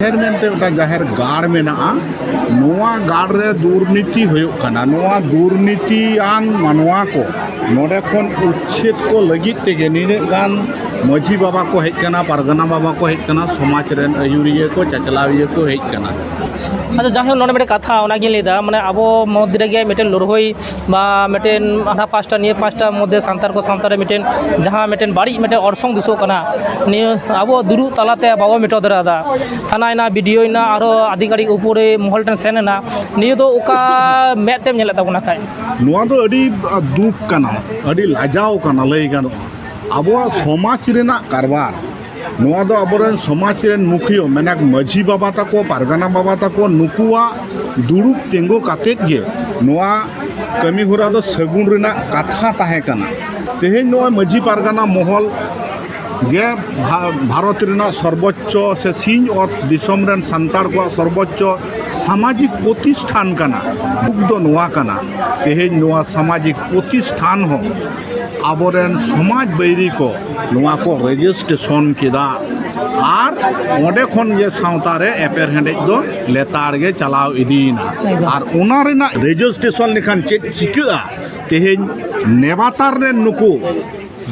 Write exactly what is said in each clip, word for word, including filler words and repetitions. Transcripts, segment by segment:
ᱡᱟᱦᱮᱨ ᱢᱮᱱᱛᱮ ᱢᱤᱫᱴᱟᱝ ᱡᱟᱦᱮᱨ ᱜᱟᱲ ᱢᱮᱱᱟᱜᱼᱟ᱾ ᱱᱚᱣᱟ ᱜᱟᱲ ᱨᱮ ᱫᱩᱨᱱᱤᱛᱤ ᱦᱩᱭᱩᱜ ᱠᱟᱱᱟ᱾ ᱱᱚᱣᱟ ᱫᱩᱨᱱᱤᱛᱤᱭᱟᱱ ᱢᱟᱱᱣᱟ ᱠᱚ ᱱᱚᱰᱮ ᱠᱷᱚᱱ ᱩᱪᱪᱷᱮᱫ ᱠᱚ ᱞᱟᱹᱜᱤᱫ ᱛᱮᱜᱮ ᱱᱤᱱᱟᱹᱜ ᱜᱟᱱ ᱢᱟᱹᱡᱷᱤ ᱵᱟᱵᱟ ᱠᱚ ᱦᱮᱡ ᱠᱟᱱᱟ, ᱯᱟᱨᱜᱟᱱᱟ ᱵᱟᱵᱟ ᱠᱚ ᱦᱮᱡ ᱠᱟᱱᱟ, ᱥᱚᱢᱟᱡᱽ ᱨᱮᱱ ᱟᱹᱭᱩᱨᱤᱭᱟᱹ ᱠᱚ, ᱪᱟᱪᱞᱟᱣᱤᱭᱟᱹ ᱠᱚ ᱦᱮᱡ ᱠᱟᱱᱟ᱾ ᱟᱫᱚ ᱡᱟᱭᱦᱳᱠ, ᱱᱚᱰᱮ ᱢᱤᱫᱴᱮᱱ ᱠᱟᱛᱷᱟ ᱚᱱᱟᱜᱤᱧ ᱞᱟᱹᱭᱫᱟ, ᱢᱟᱱᱮ ᱟᱵᱚ ᱢᱚᱫᱽᱫᱷᱮ ᱨᱮᱜᱮ ᱢᱤᱫᱴᱮᱱ ᱞᱟᱹᱲᱦᱟᱹᱭ ᱵᱟ ᱢᱤᱫᱴᱮᱱ ᱦᱟᱱᱟ ᱯᱟᱥᱴᱟ ᱱᱤᱭᱟᱹ ᱯᱟᱥᱴᱟ ᱢᱚᱫᱽᱫᱷᱮ ᱥᱟᱱᱛᱟᱲ ᱠᱚ ᱥᱟᱶᱛᱟ ᱨᱮ ᱢᱤᱫᱴᱮᱱ ᱡᱟᱦᱟᱸ ᱢᱤᱫᱴᱮᱱ ᱵᱟᱹᱲᱤᱡ ᱢᱤᱫᱴᱮᱱ ᱚᱨᱥᱚᱝ ᱫᱩᱥᱚᱜ ᱠᱟᱱᱟ, ᱱᱤᱭᱟᱹ ᱟᱵᱚ ᱫᱩᱲᱩᱵ ᱛᱟᱞᱟᱛᱮ ᱵᱟᱵᱚ ᱢᱮᱴᱟᱣ ᱫᱟᱲᱮᱭᱟᱫᱟ᱾ ᱛᱷᱟᱱᱟ ᱮᱱᱟ, ᱵᱤ ᱰᱤ ᱳ ᱮᱱᱟ, ᱟᱨᱦᱚᱸ ᱟᱹᱰᱤ ᱜᱷᱟᱹᱲᱤᱡ ᱩᱯᱚᱨᱮ ᱢᱚᱦᱚᱞ ᱴᱷᱮᱱ ᱥᱮᱱ ᱮᱱᱟ᱾ ᱱᱤᱭᱟᱹ ᱫᱚ ᱚᱠᱟ ᱢᱮᱫ ᱛᱮᱢ ᱧᱮᱞᱮᱫ ᱛᱟᱵᱚᱱᱟ ᱠᱷᱟᱡ? ᱱᱚᱣᱟ ᱫᱚ ᱟᱹᱰᱤ ᱫᱩᱠ ᱠᱟᱱᱟ, ᱟᱹᱰᱤ ᱞᱟᱡᱟᱣ ᱠᱟᱱᱟ ᱞᱟᱹᱭ ᱜᱟᱱᱚᱜᱼᱟ᱾ ᱟᱵᱚᱣᱟᱜ ᱥᱚᱢᱟᱡᱽ ᱨᱮᱱᱟᱜ ᱠᱟᱨᱵᱟᱨ, ᱱᱚᱣᱟ ᱫᱚ ᱟᱵᱚᱨᱮᱱ ᱥᱚᱢᱟᱡᱽ ᱨᱮᱱ ᱢᱩᱠᱷᱤᱭᱟᱹ, ᱢᱮᱱᱟᱠ ᱢᱟᱹᱡᱷᱤ ᱵᱟᱵᱟ ᱛᱟᱠᱚ, ᱯᱟᱨᱜᱟᱱᱟ ᱵᱟᱵᱟ ᱛᱟᱠᱚ, ᱱᱩᱠᱩᱣᱟᱜ ᱫᱩᱲᱩᱵ ᱛᱤᱸᱜᱩ ᱠᱟᱛᱮᱫ ᱜᱮ ᱱᱚᱣᱟ ᱠᱟᱹᱢᱤ ᱦᱚᱨᱟ ᱫᱚ ᱥᱟᱹᱜᱩᱱ ᱨᱮᱱᱟᱜ ᱠᱟᱛᱷᱟ ᱛᱟᱦᱮᱸ ᱠᱟᱱᱟ᱾ ᱛᱮᱦᱮᱧ ᱱᱚᱣᱟ ᱢᱟᱹᱡᱷᱤ ᱯᱟᱨᱜᱟᱱᱟ ᱢᱚᱦᱚᱞ ᱜᱮ ᱵᱷᱟ-, ᱵᱷᱟᱨᱚᱛ ᱨᱮᱱᱟᱜ ᱥᱚᱨᱵᱚᱪᱪᱚ ᱥᱮ ᱥᱤᱧ ᱚᱛ ᱫᱤᱥᱚᱢ ᱨᱮᱱ ᱥᱟᱱᱛᱟᱲ ᱠᱚᱣᱟᱜ ᱥᱚᱨᱵᱚᱪᱪᱚ ᱥᱟᱢᱟᱡᱤᱠ ᱯᱨᱚᱛᱤᱥᱴᱷᱟᱱ ᱠᱟᱱᱟ᱾ ᱫᱩᱠ ᱫᱚ ᱱᱚᱣᱟ ᱠᱟᱱᱟ, ᱛᱮᱦᱮᱧ ᱱᱚᱣᱟ ᱥᱟᱢᱟᱡᱤᱠ ᱯᱨᱚᱛᱤᱥᱴᱷᱟᱱ ᱦᱚᱸ ᱟᱵᱚᱨᱮᱱ ᱥᱚᱢᱟᱡᱽ ᱵᱟᱹᱭᱨᱤ ᱠᱚ ᱱᱚᱣᱟ ᱠᱚ ᱨᱮᱡᱤᱥᱴᱨᱮᱥᱚᱱ ᱠᱮᱫᱟ᱾ ᱟᱨ ᱚᱸᱰᱮ ᱠᱷᱚᱱ ᱜᱮ ᱥᱟᱶᱛᱟ ᱨᱮ ᱮᱯᱮᱨ ᱦᱮᱸᱰᱮᱡ ᱫᱚ ᱞᱮᱛᱟᱲ ᱜᱮ ᱪᱟᱞᱟᱣ ᱤᱫᱤᱭᱮᱱᱟ᱾ ᱮᱠᱫᱚᱢ᱾ ᱟᱨ ᱚᱱᱟ ᱨᱮᱱᱟᱜ ᱨᱮᱡᱤᱥᱴᱨᱮᱥᱚᱱ ᱞᱮᱠᱷᱟᱱ ᱪᱮᱫ ᱪᱤᱠᱟᱹᱜᱼᱟ? ᱛᱮᱦᱮᱧ ᱱᱮᱵᱟᱛᱟᱨ ᱨᱮᱱ ᱱᱩᱠᱩ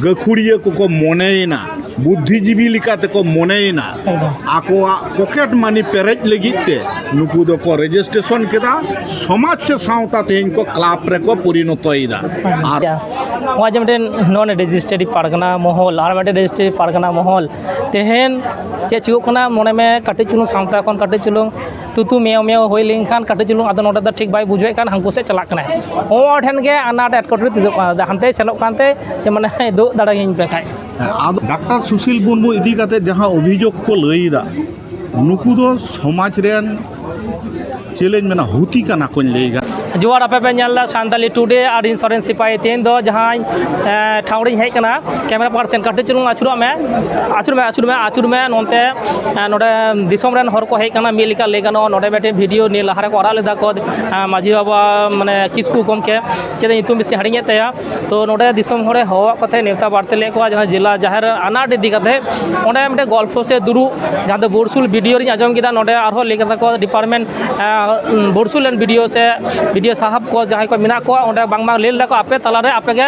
ᱜᱟᱹᱠᱷᱩᱲᱤᱭᱟᱹ ᱠᱚᱠᱚ ᱢᱚᱱᱮᱭᱮᱱᱟ, ᱵᱩᱫᱽᱫᱷᱤᱡᱤᱵᱤ ᱞᱮᱠᱟ ᱛᱮᱠᱚ ᱢᱚᱱᱮᱭᱮᱱᱟ, ᱮᱠᱫᱚᱢ᱾ ᱟᱠᱚᱣᱟᱜ ᱯᱚᱠᱮᱴ ᱢᱟᱹᱱᱤ ᱯᱮᱨᱮᱡ ᱞᱟᱹᱜᱤᱫ ᱛᱮ ᱱᱩᱠᱩ ᱫᱚᱠᱚ ᱨᱮᱡᱤᱥᱴᱨᱮᱥᱚᱱ ᱠᱮᱫᱟ, ᱥᱚᱢᱟᱡᱽ ᱥᱮ ᱥᱟᱶᱛᱟ ᱛᱮᱦᱮᱧ ᱠᱚ ᱠᱞᱟᱵᱽ ᱨᱮᱠᱚ ᱯᱚᱨᱤᱱᱚᱛᱚᱭᱮᱫᱟ᱾ ᱟᱨ ᱱᱚᱜᱼᱚᱭ ᱡᱮ ᱢᱤᱫᱴᱮᱱ ᱱᱚᱱ ᱨᱮᱡᱤᱥᱴᱟᱨᱰ ᱯᱟᱨᱜᱟᱱᱟ ᱢᱚᱦᱚᱞ ᱟᱨ ᱢᱤᱫᱴᱮᱱ ᱨᱮᱡᱤᱥᱴᱟᱨᱰ ᱯᱟᱨᱜᱟᱱᱟ ᱢᱚᱦᱚᱞ, ᱛᱮᱦᱮᱧ ᱪᱮᱫ ᱪᱤᱠᱟᱹᱜ ᱠᱟᱱᱟ? ᱢᱚᱱᱮ ᱢᱮ ᱠᱟᱹᱴᱤᱡ ᱪᱩᱞᱩᱝ ᱥᱟᱶᱛᱟ ᱠᱷᱚᱱ ᱠᱟᱹᱴᱤᱡ ᱪᱩᱞᱩᱝ ᱛᱩᱛᱩ ᱢᱮᱭᱟᱣ ᱢᱮᱭᱟᱣ ᱦᱩᱭ ᱞᱮᱱᱠᱷᱟᱱ ᱠᱟᱹᱴᱤᱡ ᱪᱩᱞᱩᱝ ᱟᱫᱚ ᱱᱚᱰᱮ ᱫᱚ ᱴᱷᱤᱠ ᱵᱟᱭ ᱵᱩᱡᱷᱟᱹᱣᱮᱫ ᱠᱟᱱ, ᱦᱟᱱᱠᱩ ᱥᱮᱫ ᱪᱟᱞᱟᱜ ᱠᱟᱱᱟᱭ᱾ ᱦᱚᱸ ᱴᱷᱮᱱ ᱜᱮ ᱟᱱᱟᱴ ᱮᱴᱠᱮᱴᱚᱬᱮ ᱛᱤᱸᱜᱩᱜ ᱠᱟᱱᱟ, ᱦᱟᱱᱛᱮᱭ ᱥᱮᱱᱚᱜ ᱠᱟᱱᱛᱮ ᱡᱮ ᱢᱟᱱᱮ ᱫᱩᱜ ᱫᱟᱲᱮᱭᱟᱹᱧ ᱯᱮ ᱠᱷᱟᱡ᱾ ᱦᱮᱸ, ᱟᱫᱚ ᱰᱟᱠᱛᱟᱨ ᱥᱩᱥᱤᱞ ᱢᱩᱨᱢᱩ ᱤᱫᱤ ᱠᱟᱛᱮ ᱡᱟᱦᱟᱸ ᱚᱵᱷᱤᱡᱳᱜᱽ ᱠᱚ ᱞᱟᱹᱭ ᱮᱫᱟ, ᱱᱩᱠᱩ ᱫᱚ ᱥᱚᱢᱟᱡᱽ ᱨᱮᱱ ᱪᱮᱫ ᱞᱤᱧ ᱢᱮᱱᱟ, ᱦᱩᱛᱤ ᱠᱟᱱᱟ ᱠᱚᱧ ᱞᱟᱹᱭ ᱜᱟᱱ᱾ ᱡᱚᱦᱟᱨ, ᱟᱯᱮ ᱯᱮ ᱧᱮᱞ ᱮᱫᱟ ᱥᱟᱱᱛᱟᱞᱤ ᱴᱩᱰᱮ ᱟᱨ ᱤᱧ ᱥᱚᱨᱮᱱ ᱥᱤᱯᱟᱦᱤ᱾ ᱛᱮᱦᱮᱧ ᱫᱚ ᱡᱟᱦᱟᱸᱭ, ᱮ, ᱴᱷᱟᱶ ᱨᱤᱧ ᱦᱮᱡ ᱠᱟᱱᱟ, ᱠᱮᱢᱮᱨᱟ ᱯᱟᱨᱥᱚᱱ ᱠᱟᱹᱴᱤᱡ ᱪᱩᱞᱩᱝ ᱟᱹᱪᱩᱨᱚᱜ ᱢᱮ, ᱟᱹᱪᱩᱨ ᱢᱮ, ᱟᱹᱪᱩᱨ ᱢᱮ, ᱟᱹᱪᱩᱨ ᱢᱮ ᱱᱚᱱᱛᱮ᱾ ᱮ, ᱱᱚᱰᱮ ᱫᱤᱥᱚᱢ ᱨᱮᱱ ᱦᱚᱲ ᱠᱚ ᱦᱮᱡ ᱠᱟᱱᱟ, ᱢᱤᱫ ᱞᱮᱠᱟ ᱞᱟᱹᱭ ᱜᱟᱱᱚᱜᱼᱟ᱾ ᱱᱚᱰᱮ ᱢᱤᱫᱴᱮᱱ ᱵᱷᱤᱰᱤᱭᱳ ᱱᱤᱭᱟᱹ ᱞᱟᱦᱟ ᱨᱮᱠᱚ ᱟᱲᱟᱜ ᱞᱮᱫᱟ ᱠᱚ, ᱮ, ᱢᱟᱹᱡᱷᱤ ᱵᱟᱵᱟ, ᱢᱟᱱᱮ, ᱠᱤᱥᱠᱩ ᱜᱚᱢᱠᱮ, ᱪᱮᱫ ᱧᱩᱛᱩᱢ ᱵᱮᱥᱤ ᱦᱤᱲᱤᱧᱮᱫ ᱛᱟᱭᱟ᱾ ᱛᱚ ᱱᱚᱰᱮ ᱫᱤᱥᱚᱢ ᱦᱚᱲᱮ ᱦᱚᱦᱚᱣᱟᱫ ᱠᱚ ᱛᱟᱦᱮᱸᱫ, ᱱᱮᱣᱛᱟ ᱵᱟᱨᱛᱮ ᱞᱮᱫ ᱠᱚᱣᱟ, ᱡᱟᱦᱟᱸ ᱡᱮᱞᱟ ᱡᱟᱦᱮᱨ ᱟᱱᱟᱴ ᱤᱫᱤ ᱠᱟᱛᱮ ᱚᱸᱰᱮ ᱢᱤᱫᱴᱮᱱ ᱜᱚᱞᱯᱷᱚ ᱥᱮ ᱫᱩᱲᱩᱵ, ᱡᱟᱦᱟᱸ ᱫᱚ ᱵᱚᱨᱥᱩᱞ ᱵᱷᱤᱰᱤᱭᱳ ᱨᱤᱧ ᱟᱸᱡᱚᱢ ᱠᱮᱫᱟ, ᱱᱚᱰᱮ ᱟᱨᱦᱚᱸ ᱞᱟᱹᱭ ᱠᱟᱫᱟ ᱠᱚ ᱰᱤᱯᱟᱨᱴᱢᱮᱱᱴ, ᱮ, ᱵᱚᱨᱥᱩᱞ ᱨᱮᱱ ᱵᱷᱤᱰᱤᱭᱳ ᱥᱮ ᱵᱷᱤᱰᱤᱭᱳ ᱥᱟᱦᱟᱵ ᱠᱚ ᱡᱟᱦᱟᱸᱭ ᱠᱚ ᱢᱮᱱᱟᱜ ᱠᱚᱣᱟ, ᱚᱸᱰᱮ ᱵᱟᱝᱢᱟ ᱞᱟᱹᱭ ᱞᱮᱫᱟ ᱠᱚ, ᱟᱯᱮ ᱛᱟᱞᱟᱨᱮ ᱟᱯᱮ ᱜᱮ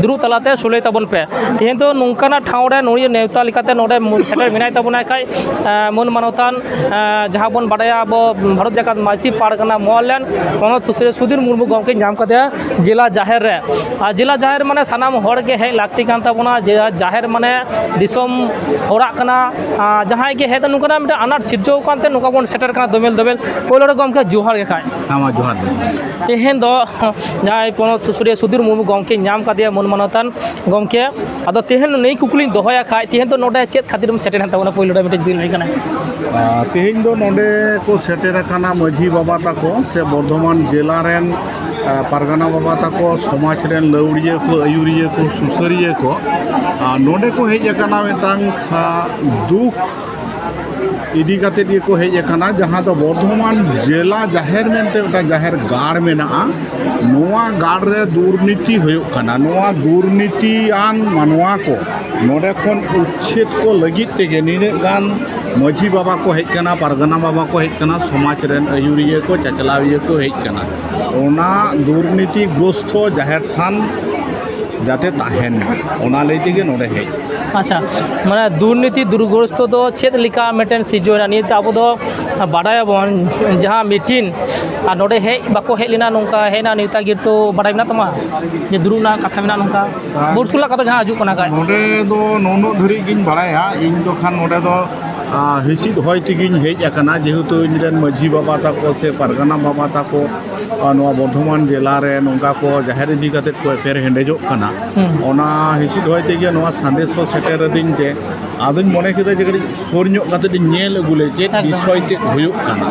ᱫᱩᱲᱩᱵ ᱛᱟᱞᱟᱛᱮ ᱥᱩᱞᱟᱹᱭ ᱛᱟᱵᱚᱱ ᱯᱮ᱾ ᱛᱮᱦᱮᱧ ᱫᱚ ᱱᱚᱝᱠᱟᱱᱟᱜ ᱴᱷᱟᱶ ᱨᱮ ᱱᱩᱭ ᱱᱮᱣᱛᱟ ᱞᱮᱠᱟᱛᱮ ᱱᱚᱰᱮ ᱢᱩ-, ᱥᱮᱴᱮᱨ ᱢᱮᱱᱟᱭ ᱛᱟᱵᱚᱱᱟᱭ ᱠᱷᱟᱡ, ᱮ, ᱢᱟᱹᱱ ᱢᱟᱱᱚᱛᱟᱱ, ᱮ, ᱡᱟᱦᱟᱸ ᱵᱚᱱ ᱵᱟᱰᱟᱭᱟ ᱟᱵᱚ ᱵᱷᱟᱨᱚᱛ ᱡᱟᱠᱟᱛ ᱢᱟᱹᱡᱷᱤ ᱯᱟᱨᱜᱟᱱᱟ ᱢᱚᱦᱚᱞ ᱨᱮᱱ ᱯᱚᱱᱚᱛ ᱥᱩᱥᱟᱹᱨᱤᱭᱟᱹ ᱥᱩᱫᱷᱤᱨ ᱢᱩᱨᱢᱩ ᱜᱚᱢᱠᱮ ᱧᱟᱢ ᱠᱟᱫᱮᱭᱟ ᱡᱮᱞᱟ ᱡᱟᱦᱮᱨ ᱨᱮ᱾ ᱟᱨ ᱡᱮᱞᱟ ᱡᱟᱦᱮᱨ ᱢᱟᱱᱮ ᱥᱟᱱᱟᱢ ᱦᱚᱲ ᱜᱮ ᱦᱮᱡ ᱞᱟᱹᱠᱛᱤ ᱠᱟᱱ ᱛᱟᱵᱚᱱᱟ, ᱡᱮ ᱡᱟᱦᱮᱨ ᱢᱟᱱᱮ ᱫᱤᱥᱚᱢ ᱦᱚᱲᱟᱜ ᱠᱟᱱᱟ᱾ ᱟᱨ ᱡᱟᱦᱟᱸᱭ ᱜᱮ ᱦᱮᱡ ᱱᱚᱝᱠᱟᱱᱟᱜ ᱢᱤᱫᱴᱟᱝ ᱟᱱᱟᱴ ᱥᱤᱨᱡᱟᱹᱣ ᱠᱟᱱᱛᱮ ᱱᱚᱝᱠᱟ ᱵᱚᱱ ᱥᱮᱴᱮᱨ ᱠᱟᱱᱟ ᱫᱚᱢᱮᱞ ᱫᱚᱢᱮᱞ᱾ ᱯᱳᱭᱞᱳ ᱨᱮ ᱜᱚᱢᱠᱮ ᱡᱚᱦᱟᱨ ᱜᱮ ᱠᱷᱟᱡ᱾ ᱦᱮᱸ, ᱢᱟ ᱡᱚᱦᱟᱨ ᱜᱮ᱾ ᱛᱮᱦᱮᱧ ᱫᱚ ᱡᱟᱦᱟᱸᱭ ᱯᱚᱱᱚᱛ ᱥᱩᱥᱟᱹᱨᱤᱭᱟᱹ ᱥᱩᱫᱷᱤᱨ ᱢᱩᱨᱢᱩ ᱜᱚᱢᱠᱮ ᱧᱟᱢ ᱠᱟᱫᱮᱭᱟ ᱢᱟᱹᱱ ᱢᱟᱱᱚᱛᱟᱱ ᱜᱚᱢᱠᱮ᱾ ᱟᱫᱚ ᱛᱮᱦᱮᱧ ᱱᱩᱭ ᱠᱩᱠᱞᱤᱧ ᱫᱚᱦᱚᱭᱟ ᱠᱷᱟᱡ, ᱛᱮᱦᱮᱧ ᱫᱚ ᱱᱚᱰᱮ ᱪᱮᱫ ᱠᱷᱟᱹᱛᱤᱨ ᱮᱢ ᱥᱮᱴᱮᱨ ᱮᱱ ᱛᱟᱵᱚᱱᱟ? ᱯᱳᱭᱞᱳ ᱨᱮ ᱢᱤᱫᱴᱮᱡ ᱡᱩᱫᱤ ᱞᱟᱹᱭ ᱠᱟᱱᱟ᱾ ᱟᱨ ᱛᱮᱦᱮᱧ ᱫᱚ ᱱᱚᱰᱮ ᱠᱚ ᱥᱮᱴᱮᱨ ᱟᱠᱟᱱᱟ ᱢᱟᱹᱡᱷᱤ ᱵᱟᱵᱟ ᱛᱟᱠᱚ ᱥᱮ ᱵᱚᱨᱫᱷᱚᱢᱟᱱ ᱡᱮᱞᱟ ᱨᱮᱱ, ᱟᱨ, ᱯᱟᱨᱜᱟᱱᱟ ᱵᱟᱵᱟ ᱛᱟᱠᱚ, ᱥᱚᱢᱟᱡᱽ ᱨᱮᱱ ᱞᱟᱹᱣᱲᱤᱭᱟᱹ ᱠᱚ, ᱟᱹᱭᱩᱨᱤᱭᱟᱹ ᱠᱚ, ᱥᱩᱥᱟᱹᱨᱤᱭᱟᱹ ᱠᱚ, ᱟᱨ, ᱱᱚᱰᱮ ᱠᱚ ᱦᱮᱡ ᱟᱠᱟᱱᱟ ᱢᱤᱫᱴᱟᱝ, ᱟᱨ, ᱫᱩᱠ ᱤᱫᱤ ᱠᱟᱛᱮᱫ ᱜᱮᱠᱚ ᱦᱮᱡ ᱟᱠᱟᱱᱟ, ᱡᱟᱦᱟᱸ ᱫᱚ ᱵᱚᱨᱫᱷᱚᱢᱟᱱ ᱡᱮᱞᱟ ᱡᱟᱦᱮᱨ ᱢᱮᱱᱛᱮ ᱢᱤᱫᱴᱟᱝ ᱡᱟᱦᱮᱨ ᱜᱟᱲ ᱢᱮᱱᱟᱜᱼᱟ᱾ ᱱᱚᱣᱟ ᱜᱟᱲ ᱨᱮ ᱫᱩᱨᱱᱤᱛᱤ ᱦᱩᱭᱩᱜ ᱠᱟᱱᱟ᱾ ᱱᱚᱣᱟ ᱫᱩᱨᱱᱤᱛᱤᱭᱟᱱ ᱢᱟᱱᱣᱟ ᱠᱚ ᱱᱚᱰᱮ ᱠᱷᱚᱱ ᱩᱪᱪᱷᱮᱫ ᱠᱚ ᱞᱟᱹᱜᱤᱫ ᱛᱮᱜᱮ ᱱᱤᱱᱟᱹᱜ ᱜᱟᱱ ᱢᱟᱹᱡᱷᱤ ᱵᱟᱵᱟ ᱠᱚ ᱦᱮᱡ ᱠᱟᱱᱟ, ᱯᱟᱨᱜᱟᱱᱟ ᱵᱟᱵᱟ ᱠᱚ ᱦᱮᱡ ᱠᱟᱱᱟ, ᱥᱚᱢᱟᱡᱽ ᱨᱮᱱ ᱟᱹᱭᱩᱨᱤᱭᱟᱹ ᱠᱚ, ᱪᱟᱪᱞᱟᱣᱤᱭᱟᱹ ᱠᱚ ᱦᱮᱡ ᱠᱟᱱᱟ᱾ ᱚᱱᱟ ᱫᱩᱨᱱᱤᱛᱤ ᱜᱨᱚᱥᱛᱚ ᱡᱟᱦᱮᱨ ᱛᱷᱟᱱ ᱡᱟᱛᱮ ᱛᱟᱦᱮᱱ ᱢᱟ, ᱚᱱᱟ ᱞᱟᱹᱭ ᱛᱮᱜᱮ ᱱᱚᱰᱮ ᱦᱮᱡ᱾ ᱟᱪᱪᱷᱟ, ᱢᱟᱱᱮ ᱫᱩᱨᱱᱤᱛᱤ ᱫᱩᱨᱜᱨᱚᱥᱛᱚ ᱫᱚ ᱪᱮᱫ ᱞᱮᱠᱟ ᱢᱤᱫᱴᱮᱱ ᱥᱤᱨᱡᱚᱱᱟ? ᱱᱤᱭᱟᱹ ᱛᱮ ᱟᱵᱚ ᱫᱚ ᱵᱟᱰᱟᱭᱟᱵᱚᱱ ᱡᱟᱦᱟᱸ ᱢᱤᱴᱤᱝ, ᱟᱨ ᱱᱚᱰᱮ ᱦᱮᱡ ᱵᱟᱠᱚ ᱦᱮᱡ ᱞᱮᱱᱟ, ᱱᱚᱝᱠᱟ ᱦᱮᱡ ᱮᱱᱟ ᱱᱮᱣᱛᱟ ᱜᱤᱨ, ᱛᱚ ᱵᱟᱰᱟᱭ ᱢᱮᱱᱟᱜ ᱛᱟᱢᱟ ᱡᱮ ᱫᱩᱲᱩᱵ ᱨᱮᱱᱟᱜ ᱠᱟᱛᱷᱟ ᱢᱮᱱᱟᱜᱼᱟ ᱱᱚᱝᱠᱟ? ᱵᱟᱝ᱾ ᱵᱚᱨᱥᱩᱞᱟᱜ ᱠᱟᱛᱷᱟ ᱡᱟᱦᱟᱸ ᱦᱤᱡᱩᱜ ᱠᱟᱱᱟ ᱠᱷᱟᱡ᱾ ᱱᱚᱰᱮ ᱫᱚ ᱱᱩᱱᱟᱹᱜ ᱫᱷᱟᱹᱨᱤᱡ ᱜᱤᱧ ᱵᱟᱲᱟᱭᱟ, ᱤᱧ ᱫᱚ ᱠᱷᱟᱱ ᱱᱚᱰᱮ ᱫᱚ, ᱟ, ᱦᱤᱥᱤᱫ ᱦᱚᱭ ᱛᱮᱜᱤᱧ ᱦᱮᱡ ᱟᱠᱟᱱᱟ, ᱡᱮᱦᱮᱛᱩ ᱤᱧ ᱨᱮᱱ ᱢᱟᱹᱡᱷᱤ ᱵᱟᱵᱟ ᱛᱟᱠᱚ ᱥᱮ ᱯᱟᱨᱜᱟᱱᱟ ᱵᱟᱵᱟ ᱛᱟᱠᱚ, ᱟ, ᱱᱚᱣᱟ ᱵᱚᱨᱫᱷᱚᱢᱟᱱ ᱡᱮᱞᱟ ᱨᱮ ᱱᱚᱝᱠᱟ ᱠᱚ ᱡᱟᱦᱮᱨ ᱤᱫᱤ ᱠᱟᱛᱮᱫ ᱠᱚ ᱮᱯᱮᱨ ᱦᱮᱸᱰᱮᱡᱚᱜ ᱠᱟᱱᱟ᱾ ᱦᱩᱸ᱾ ᱚᱱᱟ ᱦᱤᱥᱤᱫ ᱦᱚᱭ ᱛᱮᱜᱮ ᱱᱚᱣᱟ ᱥᱟᱸᱫᱮᱥ ᱦᱚᱸ ᱥᱮᱴᱮᱨ ᱟᱹᱫᱤᱧ ᱛᱮ ᱟᱫᱚᱧ ᱢᱚᱱᱮ ᱠᱮᱫᱟ ᱡᱮ ᱠᱟᱹᱴᱤᱡ ᱥᱩᱨ ᱧᱚᱜ ᱠᱟᱛᱮᱫ ᱤᱧ ᱧᱮᱞ ᱟᱹᱜᱩ ᱞᱮ ᱪᱮᱫ ᱮᱠᱫᱚᱢ᱾ ᱵᱤᱥᱚᱭ ᱪᱮᱫ ᱦᱩᱭᱩᱜ ᱠᱟᱱᱟ᱾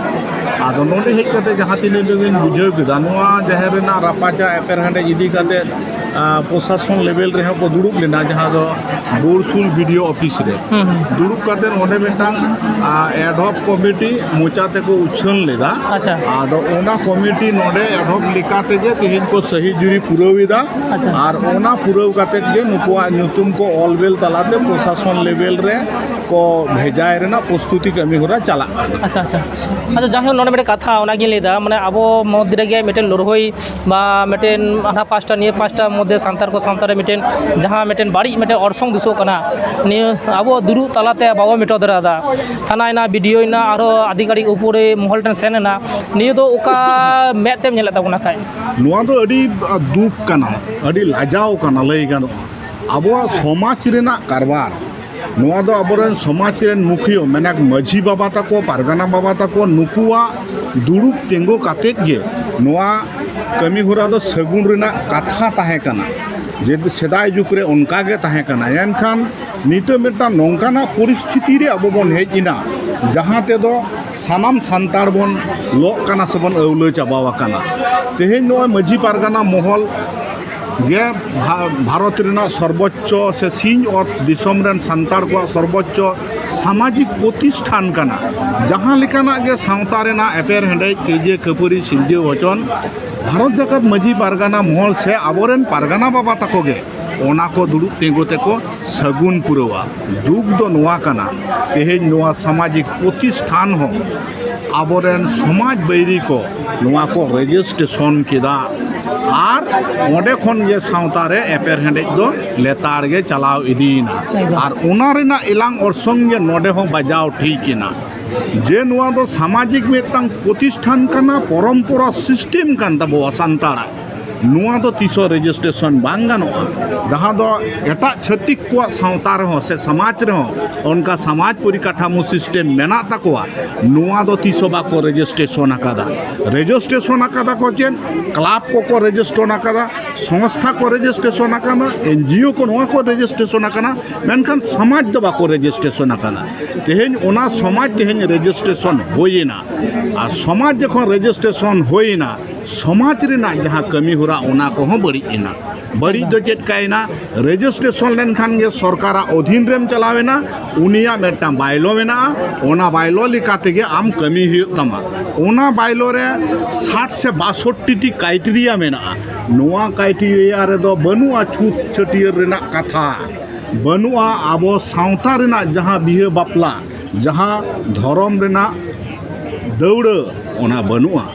ᱟᱫᱚ ᱱᱚᱰᱮ ᱦᱮᱡ ᱠᱟᱛᱮ ᱡᱟᱦᱟᱸ ᱛᱤᱱᱟᱹᱜ ᱞᱤᱧ ᱵᱩᱡᱷᱟᱹᱣ ᱠᱮᱫᱟ, ᱱᱚᱣᱟ ᱡᱟᱦᱮᱨ ᱨᱮᱱᱟᱜ ᱨᱟᱯᱟᱪᱟᱜ ᱮᱯᱮᱨᱦᱮᱸᱰᱮᱡ ᱤᱫᱤ ᱠᱟᱛᱮ ᱯᱨᱚᱥᱟᱥᱚᱱ ᱞᱮᱵᱮᱞ ᱨᱮᱦᱚᱸ ᱠᱚ ᱫᱩᱲᱩᱵ ᱞᱮᱱᱟ, ᱡᱟᱦᱟᱸ ᱫᱚ ᱵᱳᱨᱥᱩᱞ ᱵᱤᱰᱤᱳ ᱚᱯᱷᱤᱥ ᱨᱮ᱾ ᱦᱩᱸ, ᱦᱩᱸ᱾ ᱫᱩᱲᱩᱵ ᱠᱟᱛᱮ ᱚᱸᱰᱮ ᱢᱤᱫᱴᱟᱝ ᱮᱰᱦᱚᱠ ᱠᱚᱢᱤᱴᱤ ᱢᱚᱪᱟ ᱛᱮᱠᱚ ᱩᱪᱷᱟᱹᱱ ᱞᱮᱫᱟ᱾ ᱟᱪᱪᱷᱟ᱾ ᱟᱫᱚ ᱚᱱᱟ ᱠᱚᱢᱤᱴᱤ ᱱᱚᱰᱮ ᱮᱰᱦᱚᱠ ᱞᱮᱠᱟ ᱛᱮᱜᱮ ᱛᱮᱦᱮᱧ ᱠᱚ ᱥᱟᱹᱦᱤ ᱡᱩᱨᱤ ᱯᱩᱨᱟᱹᱣ ᱮᱫᱟ᱾ ᱟᱪᱪᱷᱟ᱾ ᱟᱨ ᱚᱱᱟ ᱯᱩᱨᱟᱹᱣ ᱠᱟᱛᱮ ᱜᱮ ᱱᱩᱠᱩᱣᱟᱜ ᱧᱩᱛᱩᱢ ᱠᱚ ᱚᱞ ᱵᱮᱞ ᱛᱟᱞᱟᱛᱮ ᱯᱨᱚᱥᱟᱥᱚᱱ ᱞᱮᱵᱮᱞ ᱨᱮ ᱠᱚ ᱵᱷᱮᱡᱟᱭ ᱨᱮᱱᱟᱜ ᱯᱨᱚᱥᱛᱩᱛᱤ ᱠᱟᱹᱢᱤ ᱦᱚᱨᱟ ᱪᱟᱞᱟᱜ ᱠᱟᱱᱟ᱾ ᱟᱪᱪᱷᱟ, ᱟᱪᱪᱷᱟ᱾ ᱟᱫᱚ ᱡᱟᱭᱦᱳᱠ, ᱱᱚᱰᱮ ᱢᱤᱫᱴᱮᱱ ᱠᱟᱛᱷᱟ ᱚᱱᱟᱜᱤᱧ ᱞᱟᱹᱭᱫᱟ, ᱢᱟᱱᱮ ᱟᱵᱚ ᱢᱚᱫᱽᱫᱷᱮ ᱨᱮᱜᱮ ᱢᱤᱫᱴᱮᱱ ᱞᱟᱹᱲᱦᱟᱹᱭ ᱵᱟ ᱢᱤᱫᱴᱮᱱ ᱦᱟᱱᱟ ᱯᱟᱥᱴᱟ ᱱᱤᱭᱟᱹ ᱯᱟᱥᱴᱟ ᱢᱚᱫᱽᱫᱷᱮ ᱥᱟᱱᱛᱟᱲ ᱠᱚ ᱥᱟᱶᱛᱟ ᱨᱮ ᱢᱤᱫᱴᱮᱱ ᱡᱟᱦᱟᱸ ᱢᱤᱫᱴᱮᱱ ᱵᱟᱹᱲᱤᱡ ᱢᱤᱫᱴᱮᱱ ᱚᱨᱥᱚᱝ ᱫᱤᱥᱚᱜ ᱠᱟᱱᱟ, ᱱᱤᱭᱟᱹ ᱟᱵᱚ ᱫᱩᱲᱩᱵ ᱛᱟᱞᱟᱛᱮ ᱵᱟᱵᱚ ᱢᱮᱴᱟᱣ ᱫᱟᱲᱮᱭᱟᱫᱟ᱾ ᱛᱷᱟᱱᱟ ᱮᱱᱟ, ᱵᱤᱰᱤᱳ ᱮᱱᱟ, ᱟᱨᱦᱚᱸ ᱟᱹᱰᱤ ᱜᱷᱟᱹᱲᱤᱡ ᱩᱯᱚᱨᱮ ᱢᱚᱦᱚᱞ ᱴᱷᱮᱱ ᱥᱮᱱ ᱮᱱᱟ᱾ ᱱᱤᱭᱟᱹ ᱫᱚ ᱚᱠᱟ ᱢᱮᱫ ᱛᱮᱢ ᱧᱮᱞᱮᱫ ᱛᱟᱵᱚᱱᱟ ᱠᱷᱟᱡ? ᱱᱚᱣᱟ ᱫᱚ ᱟᱹᱰᱤ ᱫᱩᱠ ᱠᱟᱱᱟ, ᱟᱹᱰᱤ ᱞᱟᱡᱟᱣ ᱠᱟᱱᱟ ᱞᱟᱹᱭ ᱜᱟᱱᱚᱜᱼᱟ᱾ ᱟᱵᱚᱣᱟᱜ ᱥᱚᱢᱟᱡᱽ ᱨᱮᱱᱟᱜ ᱠᱟᱨᱵᱟᱨ, ᱱᱚᱣᱟ ᱫᱚ ᱟᱵᱚᱨᱮᱱ ᱥᱚᱢᱟᱡᱽ ᱨᱮᱱ ᱢᱩᱠᱷᱤᱭᱟᱹ, ᱢᱮᱱᱟᱠ ᱢᱟᱹᱡᱷᱤ ᱵᱟᱵᱟ ᱛᱟᱠᱚ, ᱯᱟᱨᱜᱟᱱᱟ ᱵᱟᱵᱟ ᱛᱟᱠᱚ, ᱱᱩᱠᱩᱣᱟᱜ ᱫᱩᱲᱩᱵ ᱛᱤᱸᱜᱩ ᱠᱟᱛᱮᱫ ᱜᱮ ᱱᱚᱣᱟ ᱠᱟᱹᱢᱤ ᱦᱚᱨᱟ ᱫᱚ ᱥᱟᱹᱜᱩᱱ ᱨᱮᱱᱟᱜ ᱠᱟᱛᱷᱟ ᱛᱟᱦᱮᱸ ᱠᱟᱱᱟ᱾ ᱡᱮ ᱥᱮᱫᱟᱭ ᱡᱩᱜᱽ ᱨᱮ ᱚᱱᱠᱟ ᱜᱮ ᱛᱟᱦᱮᱸ ᱠᱟᱱᱟ᱾ ᱮᱱᱠᱷᱟᱱ ᱱᱤᱛᱚᱜ ᱢᱤᱫᱴᱟᱝ ᱱᱚᱝᱠᱟᱱᱟᱜ ᱯᱚᱨᱤᱥᱛᱷᱤᱛᱤ ᱨᱮ ᱟᱵᱚ ᱵᱚᱱ ᱦᱮᱡ ᱮᱱᱟ, ᱡᱟᱦᱟᱸ ᱛᱮᱫᱚ ᱥᱟᱱᱟᱢ ᱥᱟᱱᱛᱟᱲ ᱵᱚᱱ ᱞᱚᱜ ᱠᱟᱱᱟ ᱥᱮᱵᱚᱱ ᱟᱹᱣᱞᱟᱹ ᱪᱟᱵᱟᱣ ᱟᱠᱟᱱᱟ᱾ ᱛᱮᱦᱮᱧ ᱱᱚᱜᱼᱚᱭ ᱢᱟᱹᱡᱷᱤ ᱯᱟᱨᱜᱟᱱᱟ ᱢᱚᱦᱚᱞ ᱜᱮ ᱵᱷᱟ-, ᱵᱷᱟᱨᱚᱛ ᱨᱮᱱᱟᱜ ᱥᱚᱨᱵᱚᱪᱪᱚ ᱥᱮ ᱥᱤᱧ ᱚᱛ ᱫᱤᱥᱚᱢ ᱨᱮᱱ ᱥᱟᱱᱛᱟᱲ ᱠᱚᱣᱟᱜ ᱥᱚᱨᱵᱚᱪᱪᱚ ᱥᱟᱢᱟᱡᱤᱠ ᱯᱨᱚᱛᱤᱥᱴᱷᱟᱱ ᱠᱟᱱᱟ᱾ ᱡᱟᱦᱟᱸ ᱞᱮᱠᱟᱱᱟᱜ ᱜᱮ ᱥᱟᱶᱛᱟ ᱨᱮᱱᱟᱜ ᱮᱯᱮᱨ ᱦᱮᱸᱰᱮᱡ, ᱠᱟᱹᱭᱡᱟᱹ ᱠᱷᱟᱹᱯᱟᱹᱨᱤ, ᱥᱤᱨᱡᱟᱹ ᱦᱚᱪᱚᱱ, ᱵᱷᱟᱨᱚᱛ ᱡᱟᱠᱟᱛ ᱢᱟᱹᱡᱷᱤ ᱯᱟᱨᱜᱟᱱᱟ ᱢᱚᱦᱚᱞ ᱥᱮ ᱟᱵᱚᱨᱮᱱ ᱯᱟᱨᱜᱟᱱᱟ ᱵᱟᱵᱟ ᱛᱟᱠᱚ ᱜᱮ ᱚᱱᱟ ᱠᱚ ᱫᱩᱲᱩᱵ ᱛᱤᱸᱜᱩ ᱛᱮᱠᱚ ᱥᱟᱹᱜᱩᱱ ᱯᱩᱨᱟᱹᱣᱟ᱾ ᱫᱩᱠ ᱫᱚ ᱱᱚᱣᱟ ᱠᱟᱱᱟ, ᱛᱮᱦᱮᱧ ᱱᱚᱣᱟ ᱥᱟᱢᱟᱡᱤᱠ ᱯᱨᱚᱛᱤᱥᱴᱷᱟᱱ ᱦᱚᱸ ᱟᱵᱚᱨᱮᱱ ᱥᱚᱢᱟᱡᱽ ᱵᱟᱹᱭᱨᱤ ᱠᱚ ᱱᱚᱣᱟ ᱠᱚ ᱨᱮᱡᱤᱥᱴᱨᱮᱥᱚᱱ ᱠᱮᱫᱟ᱾ ᱟᱨ ᱚᱸᱰᱮ ᱠᱷᱚᱱ ᱜᱮ ᱥᱟᱶᱛᱟ ᱨᱮ ᱮᱯᱮᱨ ᱦᱮᱸᱰᱮᱡ ᱫᱚ ᱞᱮᱛᱟᱲ ᱜᱮ ᱪᱟᱞᱟᱣ ᱤᱫᱤᱭᱮᱱᱟ᱾ ᱮᱠᱫᱚᱢ᱾ ᱟᱨ ᱚᱱᱟ ᱨᱮᱱᱟᱜ ᱮᱞᱟᱝ ᱚᱨᱥᱚᱝ ᱜᱮ ᱱᱚᱰᱮ ᱦᱚᱸ ᱵᱟᱡᱟᱣ ᱴᱷᱤᱠ ᱮᱱᱟ, ᱡᱮ ᱱᱚᱣᱟ ᱫᱚ ᱥᱟᱢᱟᱡᱤᱠ ᱢᱤᱫᱴᱟᱝ ᱯᱨᱚᱛᱤᱥᱴᱷᱟᱱ ᱠᱟᱱᱟ, ᱯᱚᱨᱚᱢᱯᱚᱨᱟ ᱥᱤᱥᱴᱮᱢ ᱠᱟᱱ ᱛᱟᱵᱚᱣᱟ ᱥᱟᱱᱛᱟᱲᱟᱜ᱾ ᱱᱚᱣᱟ ᱫᱚ ᱛᱤᱥ ᱦᱚᱸ ᱨᱮᱡᱤᱥᱴᱨᱮᱥᱚᱱ ᱵᱟᱝ ᱜᱟᱱᱚᱜᱼᱟ᱾ ᱡᱟᱦᱟᱸ ᱫᱚ ᱮᱴᱟᱜ ᱪᱷᱟᱹᱛᱤᱠ ᱠᱚᱣᱟᱜ ᱥᱟᱶᱛᱟ ᱨᱮᱦᱚᱸ ᱥᱮ ᱥᱚᱢᱟᱡᱽ ᱨᱮᱦᱚᱸ ᱚᱱᱠᱟ ᱥᱚᱢᱟᱡᱽ ᱯᱚᱨᱤᱠᱟᱴᱷᱟᱢᱳ ᱥᱤᱥᱴᱮᱢ ᱢᱮᱱᱟᱜ ᱛᱟᱠᱚᱣᱟ, ᱱᱚᱣᱟ ᱫᱚ ᱛᱤᱥ ᱦᱚᱸ ᱵᱟᱠᱚ ᱨᱮᱡᱤᱥᱴᱨᱮᱥᱚᱱ ᱟᱠᱟᱫᱟ᱾ ᱨᱮᱡᱤᱥᱴᱨᱮᱥᱚᱱ ᱟᱠᱟᱫᱟ ᱠᱚ ᱪᱮᱫ? ᱠᱞᱟᱵᱽ ᱠᱚᱠᱚ ᱨᱮᱡᱤᱥᱴᱨᱮᱥᱚᱱ ᱟᱠᱟᱫᱟ, ᱥᱚᱝᱥᱛᱷᱟ ᱠᱚ ᱨᱮᱡᱤᱥᱴᱨᱮᱥᱚᱱ ᱟᱠᱟᱫᱟ, ᱮᱱᱡᱤᱳ ᱠᱚ, ᱱᱚᱣᱟ ᱠᱚ ᱨᱮᱡᱤᱥᱴᱨᱮᱥᱚᱱ ᱟᱠᱟᱱᱟ, ᱢᱮᱱᱠᱷᱟᱱ ᱥᱚᱢᱟᱡᱽ ᱫᱚ ᱵᱟᱠᱚ ᱨᱮᱡᱤᱥᱴᱨᱮᱥᱚᱱ ᱟᱠᱟᱫᱟ᱾ ᱛᱮᱦᱮᱧ ᱚᱱᱟ ᱥᱚᱢᱟᱡᱽ ᱛᱮᱦᱮᱧ ᱨᱮᱡᱤᱥᱴᱨᱮᱥᱚᱱ ᱦᱩᱭᱮᱱᱟ, ᱟᱨ ᱥᱚᱢᱟᱡᱽ ᱡᱚᱠᱷᱚᱱ ᱨᱮᱡᱤᱥᱴᱨᱮᱥᱚᱱ ᱦᱩᱭᱮᱱᱟ, ᱥᱚᱢᱟᱡᱽ ᱨᱮᱱᱟᱜ ᱡᱟᱦᱟᱸ ᱠᱟᱹᱢᱤ ᱦᱚᱨᱟ, ᱚᱱᱟ ᱠᱚᱦᱚᱸ ᱵᱟᱹᱲᱤᱡ ᱮᱱᱟ᱾ ᱵᱟᱹᱲᱤᱡ ᱫᱚ ᱪᱮᱫ ᱠᱟᱭᱮᱱᱟ? ᱨᱮᱡᱤᱥᱴᱨᱮᱥᱚᱱ ᱞᱮᱱᱠᱷᱟᱱ ᱜᱮ ᱥᱚᱨᱠᱟᱨᱟᱜ ᱚᱫᱷᱤᱱ ᱨᱮᱢ ᱪᱟᱞᱟᱣᱮᱱᱟ, ᱩᱱᱤᱭᱟᱜ ᱢᱤᱫᱴᱟᱝ ᱵᱟᱭᱞᱚ ᱢᱮᱱᱟᱜᱼᱟ, ᱚᱱᱟ ᱵᱟᱭᱞᱚ ᱞᱮᱠᱟ ᱛᱮᱜᱮ ᱟᱢ ᱠᱟᱹᱢᱤ ᱦᱩᱭᱩᱜ ᱛᱟᱢᱟ᱾ ᱚᱱᱟ ᱵᱟᱭᱞᱚ ᱨᱮ ᱥᱟᱴ ᱥᱮ ᱵᱟᱥᱚᱴᱴᱤ ᱴᱤ ᱠᱟᱭᱴᱮᱨᱤᱭᱟ ᱢᱮᱱᱟᱜᱼᱟ᱾ ᱱᱚᱣᱟ ᱠᱟᱭᱴᱮᱨᱤᱭᱟ ᱨᱮᱫᱚ ᱵᱟᱹᱱᱩᱜᱼᱟ ᱪᱷᱩᱛ ᱪᱷᱟᱹᱴᱭᱟᱹᱨ ᱨᱮᱱᱟᱜ ᱠᱟᱛᱷᱟ, ᱵᱟᱹᱱᱩᱜᱼᱟ ᱟᱵᱚ ᱥᱟᱶᱛᱟ ᱨᱮᱱᱟᱜ ᱡᱟᱦᱟᱸ ᱵᱤᱦᱟᱹ ᱵᱟᱯᱞᱟ, ᱡᱟᱦᱟᱸ ᱫᱷᱚᱨᱚᱢ ᱨᱮᱱᱟᱜ ᱫᱟᱹᱣᱲᱟᱹ, ᱚᱱᱟ ᱵᱟᱹᱱᱩᱜᱼᱟ᱾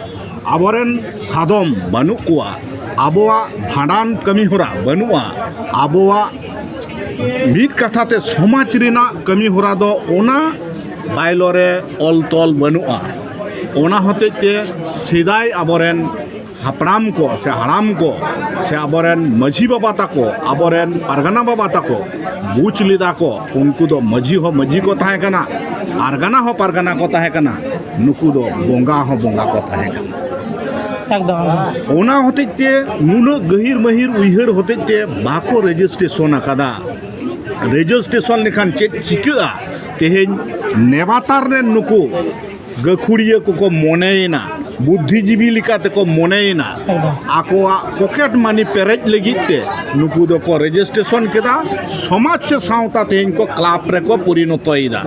ᱟᱵᱚᱨᱮᱱ ᱥᱟᱫᱚᱢ ᱵᱟᱹᱱᱩᱜ ᱠᱚᱣᱟ, ᱟᱵᱚᱣᱟᱜ ᱵᱷᱟᱸᱰᱟᱱ ᱠᱟᱹᱢᱤ ᱦᱚᱨᱟ ᱵᱟᱹᱱᱩᱜᱼᱟ, ᱟᱵᱚᱣᱟᱜ ᱢᱤᱫ ᱠᱟᱛᱷᱟ ᱛᱮ ᱥᱚᱢᱟᱡᱽ ᱨᱮᱱᱟᱜ ᱠᱟᱹᱢᱤ ᱦᱚᱨᱟ ᱫᱚ ᱚᱱᱟ ᱵᱟᱭᱞᱚ ᱨᱮ ᱚᱞ ᱛᱚᱞ ᱵᱟᱹᱱᱩᱜᱼᱟ᱾ ᱚᱱᱟ ᱦᱚᱛᱮᱡ ᱛᱮ ᱥᱮᱫᱟᱭ ᱟᱵᱚᱨᱮᱱ ᱦᱟᱯᱲᱟᱢ ᱠᱚ ᱥᱮ ᱦᱟᱲᱟᱢ ᱠᱚ ᱥᱮ ᱟᱵᱚᱨᱮᱱ ᱢᱟᱹᱡᱷᱤ ᱵᱟᱵᱟ ᱛᱟᱠᱚ, ᱟᱵᱚᱨᱮᱱ ᱯᱟᱨᱜᱟᱱᱟ ᱵᱟᱵᱟ ᱛᱟᱠᱚ ᱵᱩᱡᱽ ᱞᱮᱫᱟ ᱠᱚ, ᱩᱱᱠᱩ ᱫᱚ ᱢᱟᱹᱡᱷᱤ ᱦᱚᱸ ᱢᱟᱹᱡᱷᱤ ᱠᱚ ᱛᱟᱦᱮᱸ ᱠᱟᱱᱟ, ᱯᱟᱨᱜᱟᱱᱟ ᱦᱚᱸ ᱯᱟᱨᱜᱟᱱᱟ ᱠᱚ ᱛᱟᱦᱮᱸ ᱠᱟᱱᱟ, ᱱᱩᱠᱩ ᱫᱚ ᱵᱚᱸᱜᱟ ᱦᱚᱸ ᱵᱚᱸᱜᱟ ᱠᱚ ᱛᱟᱦᱮᱸ ᱠᱟᱱᱟ᱾ ᱮᱠᱫᱚᱢ ᱮᱠᱫᱚᱢ᱾ ᱚᱱᱟ ᱦᱚᱛᱮᱡ ᱛᱮ ᱱᱩᱱᱟᱹᱜ ᱜᱟᱹᱦᱤᱨ ᱢᱟᱹᱦᱤᱨ ᱩᱭᱦᱟᱹᱨ ᱦᱚᱛᱮᱡ ᱛᱮ ᱵᱟᱠᱚ ᱨᱮᱡᱤᱥᱴᱨᱮᱥᱚᱱ ᱟᱠᱟᱫᱟ᱾ ᱨᱮᱡᱤᱥᱴᱨᱮᱥᱚᱱ ᱞᱮᱠᱷᱟᱱ ᱪᱮᱫ ᱪᱤᱠᱟᱹᱜᱼᱟ? ᱛᱮᱦᱮᱧ ᱱᱮᱵᱟᱛᱟᱨ ᱨᱮᱱ ᱱᱩᱠᱩ ᱜᱟᱹᱠᱷᱩᱲᱤᱭᱟᱹ ᱠᱚᱠᱚ ᱢᱚᱱᱮᱭᱮᱱᱟ, ᱵᱩᱫᱽᱫᱷᱤᱡᱤᱵᱤ ᱞᱮᱠᱟ ᱛᱮᱠᱚ ᱢᱚᱱᱮᱭᱮᱱᱟ, ᱮᱠᱫᱚᱢ᱾ ᱟᱠᱚᱣᱟᱜ ᱯᱚᱠᱮᱴ ᱢᱟᱱᱤ ᱯᱮᱨᱮᱡ ᱞᱟᱹᱜᱤᱫ ᱛᱮ ᱱᱩᱠᱩ ᱫᱚᱠᱚ ᱨᱮᱡᱤᱥᱴᱨᱮᱥᱚᱱ ᱠᱮᱫᱟ᱾ ᱥᱚᱢᱟᱡᱽ ᱥᱮ ᱥᱟᱶᱛᱟ ᱛᱮᱦᱮᱧ ᱠᱚ ᱠᱞᱟᱵᱽ ᱨᱮᱠᱚ ᱯᱚᱨᱤᱱᱚᱛᱚᱭᱮᱫᱟ᱾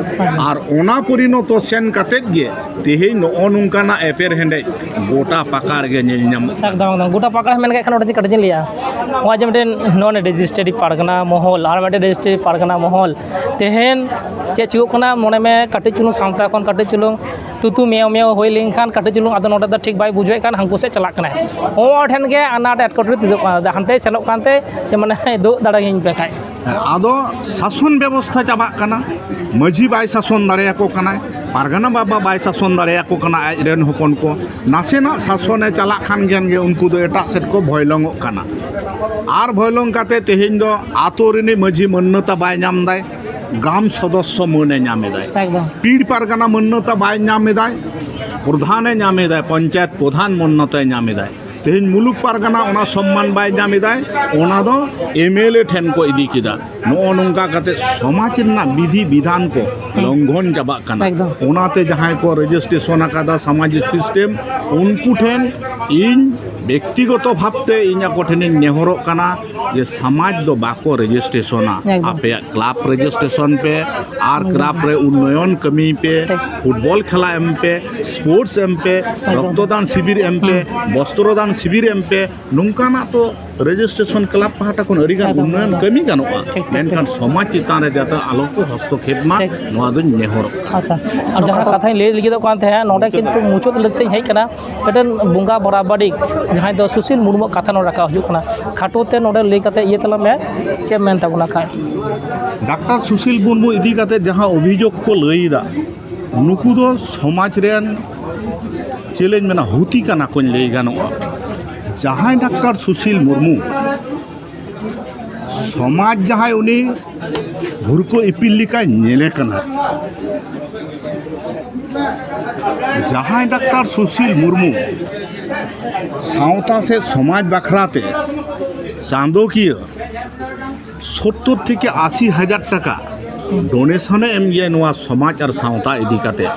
ᱟᱨ ᱚᱱᱟ ᱯᱚᱨᱤᱱᱚᱛᱚ ᱥᱮᱱ ᱠᱟᱛᱮᱫ ᱜᱮ ᱛᱮᱦᱮᱧ ᱱᱚᱜᱼᱚ ᱱᱚᱝᱠᱟᱱᱟᱜ ᱮᱯᱮᱨᱦᱮᱸᱰᱮᱡ ᱜᱚᱴᱟ ᱯᱟᱠᱟᱲ ᱜᱮ ᱧᱮᱞ ᱧᱟᱢᱚᱜ ᱠᱟᱱᱟ᱾ ᱮᱠᱫᱚᱢ ᱮᱠᱫᱚᱢ᱾ ᱜᱚᱴᱟ ᱯᱟᱠᱟᱲ ᱢᱮᱱ ᱠᱮᱫ ᱠᱷᱟᱱ ᱟᱹᱰᱤ ᱠᱟᱹᱴᱤᱡ ᱤᱧ ᱞᱟᱹᱭᱟ, ᱱᱚᱜᱼᱚᱭ ᱡᱮ ᱢᱤᱫᱴᱮᱱ ᱱᱚᱣᱟ ᱨᱮᱡᱤᱥᱴᱨᱤ ᱯᱟᱨᱜᱟᱱᱟ ᱢᱚᱦᱚᱞ ᱟᱨ ᱢᱤᱫᱴᱮᱱ ᱨᱮᱡᱤᱥᱴᱨᱤ ᱯᱟᱨᱜᱟᱱᱟ ᱢᱚᱦᱚᱞ, ᱛᱮᱦᱮᱧ ᱪᱮᱫ ᱪᱤᱠᱟᱹᱜ ᱠᱟᱱᱟ? ᱢᱚᱱᱮ ᱢᱮ ᱠᱟᱹᱴᱤᱡ ᱪᱩᱞᱩᱝ ᱥᱟᱶᱛᱟ ᱠᱷᱚᱱ ᱠᱟᱹᱴᱤᱡ ᱪᱩᱞᱩᱝ ᱛᱩᱛᱩ ᱢᱮᱭᱟᱣ ᱢᱮᱭᱟᱣ ᱦᱩᱭ ᱞᱮᱱᱠᱷᱟᱱ ᱠᱟᱹᱴᱤᱡ ᱪᱩᱞᱩᱝ ᱟᱫᱚ ᱚᱸᱰᱮ ᱫᱚ ᱴᱷᱤᱠ ᱵᱟᱭ ᱵᱩᱡᱷᱟᱹᱣᱮᱫ ᱠᱟᱱ, ᱦᱟᱱᱠᱩ ᱥᱮᱫ ᱪᱟᱞᱟᱜ ᱠᱟᱱᱟᱭ᱾ ᱦᱚᱸ, ᱴᱷᱮᱱ ᱜᱮ ᱟᱱᱟᱴ ᱮᱴᱠᱮᱴᱚᱬᱮ ᱛᱤᱸᱜᱩᱜ ᱠᱟᱱᱟ᱾ ᱦᱟᱱᱛᱮᱭ ᱥᱮᱱᱚᱜ ᱠᱟᱱᱛᱮ ᱡᱮ ᱢᱟᱱᱮ ᱫᱩᱜ ᱫᱟᱲᱮᱭᱟᱹᱧ ᱯᱮ ᱠᱷᱟᱡ᱾ ᱦᱮᱸ, ᱟᱫᱚ ᱥᱟᱥᱚᱱ ᱵᱮᱵᱚᱥᱛᱷᱟ ᱪᱟᱵᱟᱜ ᱠᱟᱱᱟ᱾ ᱢᱟᱹᱡᱷᱤ ᱵᱟᱭ ᱥᱟᱥᱚᱱ ᱫᱟᱲᱮᱭᱟᱠᱚ ᱠᱟᱱᱟᱭ, ᱯᱟᱨᱜᱟᱱᱟ ᱵᱟᱵᱟ ᱵᱟᱭ ᱥᱟᱥᱚᱱ ᱫᱟᱲᱮᱭᱟᱠᱚ ᱠᱟᱱᱟ ᱟᱡ ᱨᱮᱱ ᱦᱚᱯᱚᱱ ᱠᱚ᱾ ᱱᱟᱥᱮᱱᱟᱜ ᱥᱟᱥᱚᱱᱮ ᱪᱟᱞᱟᱜ ᱠᱷᱟᱱ ᱜᱮ ᱩᱱᱠᱩ ᱫᱚ ᱮᱴᱟᱜ ᱥᱮᱫ ᱠᱚ ᱵᱷᱚᱭᱞᱚᱝᱚᱜ ᱠᱟᱱᱟ᱾ ᱟᱨ ᱵᱷᱚᱭᱞᱚᱝ ᱠᱟᱛᱮ ᱛᱮᱦᱮᱧ ᱫᱚ ᱟᱛᱳ ᱨᱤᱱᱤᱡ ᱢᱟᱹᱡᱷᱤ ᱢᱟᱹᱱᱱᱟᱹᱛᱟ ᱵᱟᱭ ᱧᱟᱢ ᱫᱟᱭ, ᱜᱟᱢ ᱥᱚᱫᱚᱥᱥᱚ ᱢᱟᱹᱱᱮ ᱧᱟᱢ ᱮᱫᱟᱭ, ᱮᱠᱫᱚᱢ᱾ ᱯᱤᱲ ᱯᱟᱨᱜᱟᱱᱟ ᱢᱟᱹᱱᱱᱟᱹᱛᱟ ᱵᱟᱭ ᱧᱟᱢ ᱮᱫᱟᱭ, ᱯᱨᱚᱫᱷᱟᱱᱮ ᱧᱟᱢ ᱮᱫᱟᱭ, ᱯᱚᱧᱪᱟᱭᱮᱛ ᱯᱨᱚᱫᱷᱟᱱ ᱢᱟᱹᱱᱱᱟᱹᱛᱟᱭ ᱧᱟᱢ ᱮᱫᱟᱭ᱾ ᱛᱮᱦᱮᱧ ᱢᱩᱞᱩᱠ ᱯᱟᱨᱜᱟᱱᱟ ᱚᱱᱟ ᱥᱚᱢᱢᱟᱱ ᱵᱟᱭ ᱧᱟᱢ ᱮᱫᱟᱭ, ᱚᱱᱟ ᱫᱚ ᱮᱢ ᱮᱞ ᱮ ᱴᱷᱮᱱ ᱠᱚ ᱤᱫᱤ ᱠᱮᱫᱟ᱾ ᱱᱚᱜᱼᱚ ᱱᱚᱝᱠᱟ ᱠᱟᱛᱮ ᱥᱚᱢᱟᱡᱽ ᱨᱮᱱᱟᱜ ᱵᱤᱫᱷᱤ ᱵᱤᱫᱷᱟᱱ ᱠᱚ ᱞᱚᱝᱜᱷᱚᱱ ᱪᱟᱵᱟᱜ ᱠᱟᱱᱟ᱾ ᱮᱠᱫᱚᱢ᱾ ᱚᱱᱟᱛᱮ ᱡᱟᱦᱟᱸᱭ ᱠᱚ ᱨᱮᱡᱤᱥᱴᱨᱮᱥᱚᱱ ᱟᱠᱟᱫᱟ ᱥᱟᱢᱟᱡᱤᱠ ᱥᱤᱥᱴᱮᱢ, ᱩᱱᱠᱩ ᱴᱷᱮᱱ ᱤᱧ ᱵᱮᱠᱛᱤᱜᱚᱛᱚ ᱵᱷᱟᱵᱽᱛᱮ ᱤᱧ ᱟᱠᱚ ᱴᱷᱮᱱᱤᱧ ᱱᱮᱦᱚᱨᱚᱜ ᱠᱟᱱᱟ ᱡᱮ ᱥᱚᱢᱟᱡᱽ ᱫᱚ ᱵᱟᱠᱚ ᱨᱮᱡᱤᱥᱴᱨᱮᱥᱚᱱᱟ᱾ ᱮᱠᱫᱚᱢ᱾ ᱟᱯᱮᱭᱟᱜ ᱠᱞᱟᱵᱽ ᱨᱮᱡᱤᱥᱴᱨᱮᱥᱚᱱ ᱯᱮ ᱟᱨ ᱮᱠᱫᱚᱢ᱾ ᱠᱞᱟᱵᱽ ᱨᱮ ᱩᱱᱱᱚᱭᱚᱱ ᱠᱟᱹᱢᱤ ᱯᱮ, ᱴᱷᱤᱠ᱾ ᱯᱷᱩᱴᱵᱚᱞ ᱠᱷᱮᱞᱟ ᱮᱢ ᱯᱮ, ᱥᱯᱳᱨᱴᱥ ᱮᱢ ᱯᱮ, ᱮᱠᱫᱚᱢ᱾ ᱨᱚᱠᱛᱚᱫᱟᱱ ᱥᱤᱵᱤᱨ ᱮᱢ ᱯᱮ, ᱦᱩᱸ᱾ ᱵᱚᱥᱛᱨᱚ ᱫᱟᱱ ᱥᱤᱵᱤᱨ ᱮᱢ ᱯᱮ, ᱱᱚᱝᱠᱟᱱᱟᱜ ᱛᱚ ᱨᱮᱡᱤᱥᱴᱨᱮᱥᱚᱱ ᱠᱞᱟᱵᱽ ᱯᱟᱦᱴᱟ ᱠᱷᱚᱱ ᱟᱹᱰᱤ ᱜᱟᱱ ᱮᱠᱫᱚᱢ, ᱩᱱᱱᱚᱭᱚᱱ ᱮᱠᱫᱚᱢ᱾ ᱠᱟᱹᱢᱤ ᱜᱟᱱᱚᱜᱼᱟ᱾ ᱴᱷᱤᱠ, ᱴᱷᱤᱠ, ᱢᱮᱱᱠᱷᱟᱱ ᱴᱷᱤᱠ᱾ ᱥᱚᱢᱟᱡᱽ ᱪᱮᱛᱟᱱ ᱨᱮ ᱡᱟᱛᱮ ᱟᱞᱚ ᱠᱚ ᱦᱚᱥᱛᱚᱠᱷᱮᱯ ᱢᱟ, ᱴᱷᱤᱠ᱾ ᱱᱚᱣᱟ ᱫᱚᱧ ᱱᱮᱦᱚᱨᱚᱜ ᱠᱟᱱᱟ᱾ ᱟᱪᱪᱷᱟ, ᱟᱨ ᱡᱟᱦᱟᱸ ᱠᱟᱛᱷᱟᱧ ᱞᱟᱹᱭ ᱞᱟᱹᱜᱤᱫᱚᱜ ᱠᱟᱱ ᱛᱟᱦᱮᱸᱫ, ᱱᱚᱰᱮ ᱠᱤᱱᱛᱩ ᱢᱩᱪᱟᱹᱫ ᱞᱟᱹᱜᱤᱫ ᱥᱮᱫ ᱤᱧ ᱦᱮᱡ ᱠᱟᱱᱟ᱾ ᱢᱤᱫᱴᱮᱱ ᱵᱚᱸᱜᱟ ᱵᱟᱨᱟᱵᱟᱨᱤ ᱡᱟᱦᱟᱸᱭ ᱫᱚ ᱥᱩᱥᱤᱞ ᱢᱩᱨᱢᱩᱣᱟᱜ ᱠᱟᱛᱷᱟ ᱱᱚᱰᱮ ᱨᱟᱠᱟᱵ ᱦᱤᱡᱩᱜ ᱠᱟᱱᱟ, ᱠᱷᱟᱴᱚ ᱛᱮ ᱱᱚᱰᱮ ᱞᱟᱹᱭ ᱠᱟᱛᱮ ᱤᱭᱟᱹ ᱛᱟᱞᱟᱝ ᱢᱮ, ᱪᱮᱫ ᱮᱢ ᱢᱮᱱ ᱛᱟᱵᱚᱱᱟ ᱠᱷᱟᱡ? ᱰᱟᱠᱛᱟᱨ ᱥᱩᱥᱤᱞ ᱢᱩᱨᱢᱩ ᱤᱫᱤ ᱠᱟᱛᱮ ᱡᱟᱦᱟᱸ ᱚᱵᱷᱤᱡᱳᱜᱽ ᱠᱚ ᱞᱟᱹᱭ ᱮᱫᱟ, ᱱᱩᱠᱩ ᱫᱚ ᱥᱚᱢᱟᱡᱽ ᱨᱮᱱ, ᱪᱮᱫ ᱞᱤᱧ ᱢᱮᱱᱟ, ᱦᱩᱛᱤ ᱠᱟᱱᱟ ᱠᱚᱧ ᱞᱟᱹᱭ ᱜᱟᱱᱚᱜᱼᱟ᱾ ᱡᱟᱦᱟᱸᱭ ᱰᱟᱠᱛᱟᱨ ᱥᱩᱥᱤᱞ ᱢᱩᱨᱢᱩ ᱥᱚᱢᱟᱡᱽ ᱡᱟᱦᱟᱸᱭ ᱩᱱᱤ ᱵᱷᱩᱨᱠᱟᱹ ᱤᱯᱤᱞ ᱞᱮᱠᱟᱭ ᱧᱮᱞᱮ ᱠᱟᱱᱟ, ᱡᱟᱦᱟᱸᱭ ᱰᱟᱠᱛᱟᱨ ᱥᱩᱥᱤᱞ ᱢᱩᱨᱢᱩ ᱥᱟᱶᱛᱟ ᱥᱮ ᱥᱚᱢᱟᱡᱽ ᱵᱟᱠᱷᱨᱟ ᱛᱮ ᱪᱟᱸᱫᱚᱠᱤᱭᱟᱹ ᱥᱚᱛᱛᱚᱨ ᱛᱷᱮᱠᱮ ᱟᱥᱤ ᱦᱟᱡᱟᱨ ᱴᱟᱠᱟ ᱰᱳᱱᱮᱥᱚᱱᱮ ᱮᱢ ᱜᱮᱭᱟ ᱱᱚᱣᱟ ᱥᱚᱢᱟᱡᱽ ᱟᱨ ᱥᱟᱶᱛᱟ ᱤᱫᱤ ᱠᱟᱛᱮ᱾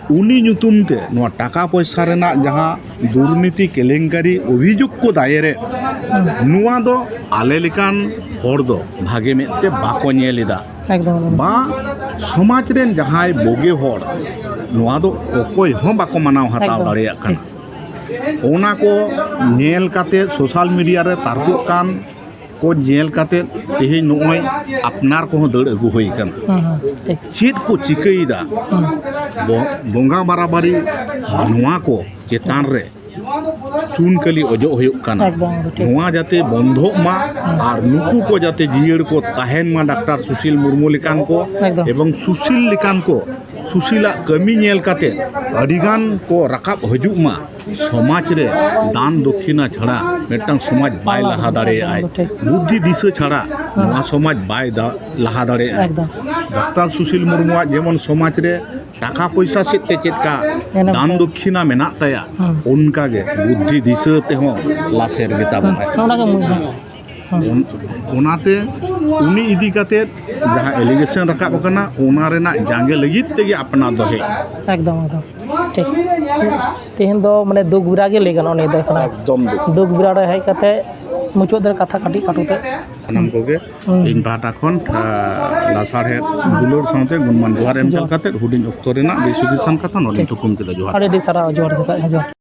ᱩᱱᱤ ᱧᱩᱛᱩᱢ ᱛᱮ ᱱᱚᱣᱟ ᱴᱟᱠᱟ ᱯᱚᱭᱥᱟ ᱨᱮᱱᱟᱜ ᱡᱟᱦᱟᱸ ᱫᱩᱨᱱᱤᱛᱤ ᱠᱮᱞᱮᱝᱠᱟᱨᱤ ᱚᱵᱷᱤᱡᱳᱜᱽ ᱠᱚ ᱫᱟᱭᱮᱨᱮᱫ, ᱱᱚᱣᱟ ᱫᱚ ᱟᱞᱮ ᱞᱮᱠᱟᱱ ᱦᱚᱲ ᱫᱚ ᱵᱷᱟᱜᱮ ᱢᱮᱫ ᱛᱮ ᱵᱟᱠᱚ ᱧᱮᱞ ᱮᱫᱟ᱾ ᱮᱠᱫᱚᱢ, ᱮᱠᱫᱚᱢ᱾ ᱵᱟ ᱥᱚᱢᱟᱡᱽ ᱨᱮᱱ ᱡᱟᱦᱟᱸᱭ ᱵᱩᱜᱤ ᱦᱚᱲ, ᱱᱚᱣᱟ ᱫᱚ ᱚᱠᱚᱭ ᱦᱚᱸ ᱵᱟᱠᱚ ᱢᱟᱱᱟᱣ ᱦᱟᱛᱟᱣ ᱮᱠᱫᱚᱢ᱾ ᱫᱟᱲᱮᱭᱟᱜ ᱠᱟᱱᱟ᱾ ᱚᱱᱟ ᱠᱚ ᱧᱮᱞ ᱠᱟᱛᱮ ᱥᱳᱥᱟᱞ ᱢᱤᱰᱤᱭᱟ ᱨᱮ ᱛᱟᱨᱠᱚᱜ ᱠᱟᱱ ᱠᱚ ᱧᱮᱞ ᱠᱟᱛᱮ ᱛᱮᱦᱮᱧ ᱱᱚᱜᱼᱚᱭ ᱟᱯᱱᱟᱨ ᱠᱚᱦᱚᱸ ᱫᱟᱹᱲ ᱟᱹᱜᱩ ᱦᱩᱭ ᱠᱟᱱᱟ᱾ ᱦᱩᱸ, ᱦᱩᱸ, ᱴᱷᱤᱠ᱾ ᱪᱮᱫ ᱠᱚ ᱪᱤᱠᱟᱹᱭᱮᱫᱟ? ᱦᱩᱸ᱾ ᱵᱚ- ᱵᱚᱸᱜᱟ ᱵᱟᱨᱟᱵᱟᱨᱤ ᱱᱚᱣᱟ ᱠᱚ ᱪᱮᱛᱟᱱ ᱨᱮ ᱪᱩᱱ ᱠᱟᱹᱞᱤ ᱚᱡᱚᱜ ᱦᱩᱭᱩᱜ ᱠᱟᱱᱟ᱾ ᱮᱠᱫᱚᱢ ᱴᱷᱤᱠ᱾ ᱱᱚᱣᱟ ᱡᱟᱛᱮ ᱵᱚᱱᱫᱷᱚᱜ ᱢᱟ ᱟᱨ ᱱᱩᱠᱩ ᱠᱚ ᱡᱟᱛᱮ ᱡᱤᱭᱟᱹᱲ ᱠᱚ ᱛᱟᱦᱮᱱ ᱢᱟ, ᱰᱟᱠᱛᱟᱨ ᱥᱩᱥᱤᱞ ᱢᱩᱨᱢᱩ ᱞᱮᱠᱟᱱ ᱠᱚ ᱮᱠᱫᱚᱢ᱾ ᱮᱵᱚᱝ ᱥᱩᱥᱤᱞ ᱞᱮᱠᱟᱱ ᱠᱚ, ᱥᱩᱥᱤᱞᱟᱜ ᱠᱟᱹᱢᱤ ᱧᱮᱞ ᱠᱟᱛᱮ ᱟᱹᱰᱤᱜᱟᱱ ᱠᱚ ᱨᱟᱠᱟᱵ ᱦᱤᱡᱩᱜ ᱢᱟ᱾ ᱥᱚᱢᱟᱡᱽ ᱨᱮ ᱫᱟᱱ ᱫᱚᱠᱠᱷᱤᱱᱟ ᱪᱷᱟᱲᱟ ᱢᱤᱫᱴᱟᱝ ᱥᱚᱢᱟᱡᱽ ᱵᱟᱭ ᱞᱟᱦᱟ ᱫᱟᱲᱮᱭᱟᱜᱼᱟᱭ᱾ ᱮᱠᱫᱚᱢ ᱴᱷᱤᱠ᱾ ᱵᱩᱫᱽᱫᱷᱤ ᱫᱤᱥᱟᱹ ᱪᱷᱟᱲᱟ ᱦᱮᱸ᱾ ᱱᱚᱣᱟ ᱥᱚᱢᱟᱡᱽ ᱵᱟᱭ ᱫᱟ- ᱞᱟᱦᱟ ᱫᱟᱲᱮᱭᱟᱜᱼᱟᱭ᱾ ᱮᱠᱫᱚᱢ᱾ ᱰᱟᱠᱛᱟᱨ ᱥᱩᱥᱤᱞ ᱢᱩᱨᱢᱩᱣᱟᱜ ᱡᱮᱢᱚᱱ ᱥᱚᱢᱟᱡᱽ ᱨᱮ ᱴᱟᱠᱟ ᱯᱚᱭᱥᱟ ᱥᱮᱫ ᱛᱮ ᱪᱮᱫ ᱠᱟ ᱮᱱᱮᱢ ᱫᱟᱱ ᱠᱚ᱾ ᱫᱚᱠᱠᱷᱤᱱᱟ ᱢᱮᱱᱟᱜ ᱛᱟᱭᱟ, ᱦᱮᱸ᱾ ᱚᱱᱠᱟ ᱜᱮ ᱵᱩᱫᱽᱫᱷᱤ ᱫᱤᱥᱟᱹ ᱛᱮᱦᱚᱸ ᱞᱟᱥᱮᱨ ᱜᱮᱛᱟ ᱵᱚᱱᱟᱭ᱾ ᱦᱮᱸ, ᱚᱱᱟ ᱜᱮ ᱢᱚᱡᱽ ᱫᱚ᱾ ᱦᱮᱸ᱾ ᱚᱱ- ᱚᱱᱟᱛᱮ ᱩᱱᱤ ᱤᱫᱤ ᱠᱟᱛᱮ ᱡᱟᱦᱟᱸ ᱮᱞᱤᱜᱮᱥᱚᱱ ᱨᱟᱠᱟᱵ ᱟᱠᱟᱱᱟ, ᱚᱱᱟ ᱨᱮᱱᱟᱜ ᱡᱟᱸᱜᱮ ᱞᱟᱹᱜᱤᱫ ᱛᱮᱜᱮ ᱟᱯᱱᱟᱨ ᱫᱚ ᱦᱮᱡ᱾ ᱮᱠᱫᱚᱢ, ᱮᱠᱫᱚᱢ᱾ ᱴᱷᱤᱠ᱾ ᱛᱮᱦᱮᱧ ᱫᱚ ᱢᱟᱱᱮ ᱫᱩᱠ ᱵᱮᱲᱟ ᱜᱮ ᱞᱟᱹᱭ ᱜᱟᱱᱚᱜᱼᱟ, ᱱᱤᱭᱟᱹ ᱫᱚ ᱠᱟᱱᱟ᱾ ᱮᱠᱫᱚᱢ ᱫᱩᱠ᱾ ᱫᱩᱠ ᱵᱮᱲᱟ ᱨᱮ ᱦᱮᱡ ᱠᱟᱛᱮ ᱢᱩᱪᱟᱹᱫ ᱨᱮ ᱠᱟᱛᱷᱟ ᱠᱟᱹᱴᱤᱡ ᱠᱟᱹᱴᱤᱡ ᱛᱮ᱾ ᱥᱟᱱᱟᱢ ᱠᱚᱜᱮ ᱦᱩᱸ᱾ ᱤᱧ ᱯᱟᱦᱴᱟ ᱠᱷᱚᱱ, ᱟ, ᱞᱟᱥᱟᱲᱦᱮᱫ ᱫᱩᱞᱟᱹᱲ ᱥᱟᱶᱛᱮ ᱜᱩᱱᱢᱟᱱ ᱡᱚᱦᱟᱨ ᱮᱢ ᱡᱚᱦᱟᱨ᱾ ᱪᱟᱞ ᱠᱟᱛᱮ ᱦᱩᱰᱤᱧ ᱚᱠᱛᱚ ᱨᱮᱱᱟᱜ ᱵᱮᱥ ᱦᱩᱫᱤᱥᱟᱱ ᱠᱟᱛᱷᱟ ᱱᱚᱰᱮᱧ ᱴᱷᱤᱠ᱾ ᱛᱷᱩᱠᱩᱢ ᱠᱮᱫᱟ᱾ ᱡᱚᱦᱟᱨ᱾ ᱟᱹᱰᱤ ᱟᱹᱰᱤ ᱥᱟᱨᱦᱟᱣ, ᱡᱚᱦᱟᱨ ᱜᱮ, ᱡᱚᱦᱟᱨ᱾